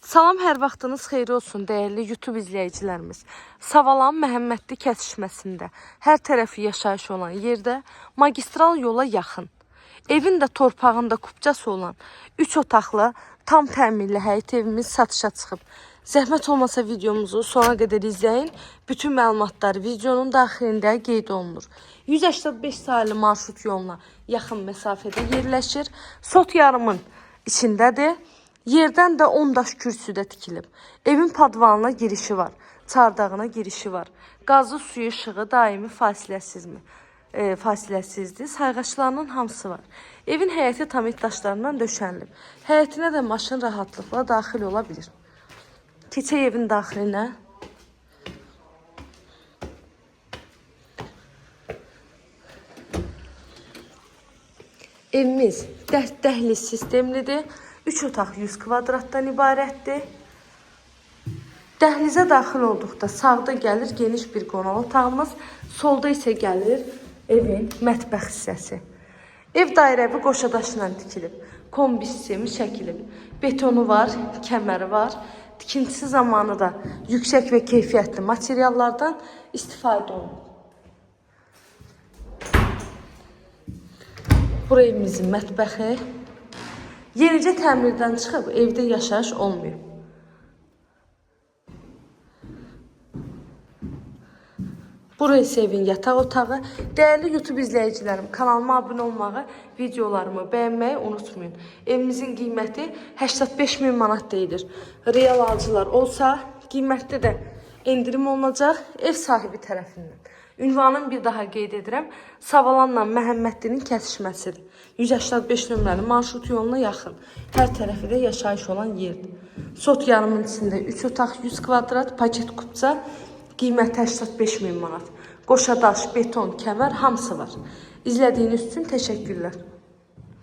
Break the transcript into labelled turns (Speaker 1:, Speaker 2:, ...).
Speaker 1: Salam, hər vaxtınız xeyir olsun dəyərli YouTube izləyicilərimiz. Savalan Məhəmmədli kəsişməsində, hər tərəfi yaşayış olan yerdə, magistral yola yaxın, evin də torpağında kupçası olan 3 otaqlı tam təmirli həyət evimiz satışa çıxıb. Zəhmət olmasa videomuzu sona qədər izləyin. Bütün məlumatlar videonun daxilində qeyd olunur. 185 saylı marşrut yoluna yaxın məsafədə yerləşir. Sot yarımın içindədir. Yerdən də 10 daş kürsüdə tikilib. Evin padvanına girişi var, çardağına girişi var. Qazı, suyu, işığı daimi fasiləsizmi? Fasiləsizdir. Sayğaçlarının hamısı var. Evin həyəti tamit daşlarından döşənilib. Həyətinə də maşın rahatlıqla daxil ola bilir. Keçək evin daxilinə. Evimiz dəhliz sistemlidir. 3 otaq 100 kvadratdan ibarətdir. Dəhlizə daxil olduqda sağda gəlir geniş bir qonaq otağımız, solda isə gəlir evin mətbəx hissəsi. Ev dairəvi qoşa daşla tikilib, kombi sistemi çəkilib. Betonu var, kəməri var. Tikintisi zamanı da yüksək və keyfiyyətli materiallardan istifadə olunub. Bura evimizin mətbəxi. Yenicə təmirdən çıxıb evdə yaşayış olmayıb. Bura isə evin yataq otağı. Dəyərli YouTube izləyicilərim, kanalıma abunə olmağı, videolarımı bəyənməyi unutmayın. Evimizin qiyməti 85 min manat deyilir. Real alıcılar olsa, qiymətdə də endirim olunacaq ev sahibi tərəfindən. Ünvanını bir daha qeyd edirəm. Savalanla Məhəmmədlinin kəsişməsidir. 185 nömrəli marşrut yoluna yaxın. Hər tərəfi də yaşayış olan yerdir. Sot yarımın içində 3 otaq 100 kvadrat, paket kupça, qiyməti 85 min manat. Qoşa daş, beton, kəmər hamısı var. İzlədiyiniz üçün təşəkkürlər.